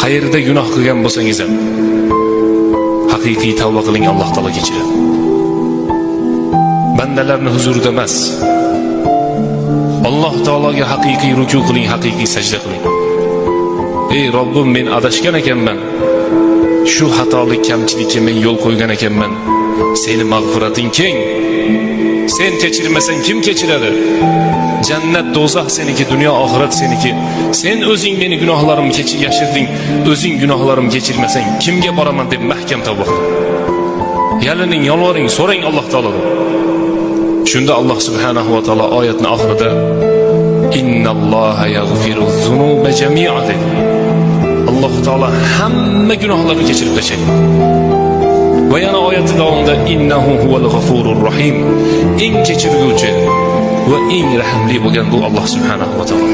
Qayerda gunoh qilgan bo'lsangiz ham, haqiqiy tavba qiling, Alloh taolo kechiradi. Bandalarni huzurida emas, Alloh taologa haqiqiy ruku qiling, haqiqiy sajda qiling. Ey Robbim, men adashgan ekanman, shu xatolik, kamchilikka men yo'l qo'ygan ekanman. Seni mag'firating keng, sen kechirmasang, kim kechiradi? Jannat, do'zax seniki, dunyo, oxirat seniki. Sen o'zing meni gunohlarimni kechir, yashirding. O'zing gunohlarimni kechirmasang, kimga boraman, deb mahkam tavba qiling. Yalining, yolvoring, so'rang Alloh taolodan. Shunda Alloh subhanahu va taolo oyatni oxirida "Innalloha yaghfiru zunuba jami'a" dedi. Alloh taolo hamma gunohlarni kechirib tashlaydi. Va yana oyati davomida "Innahu huval g'afurur rohim", eng kechirguvchi va eng rahimli bo'lgan bu Alloh subhanahu va taolo.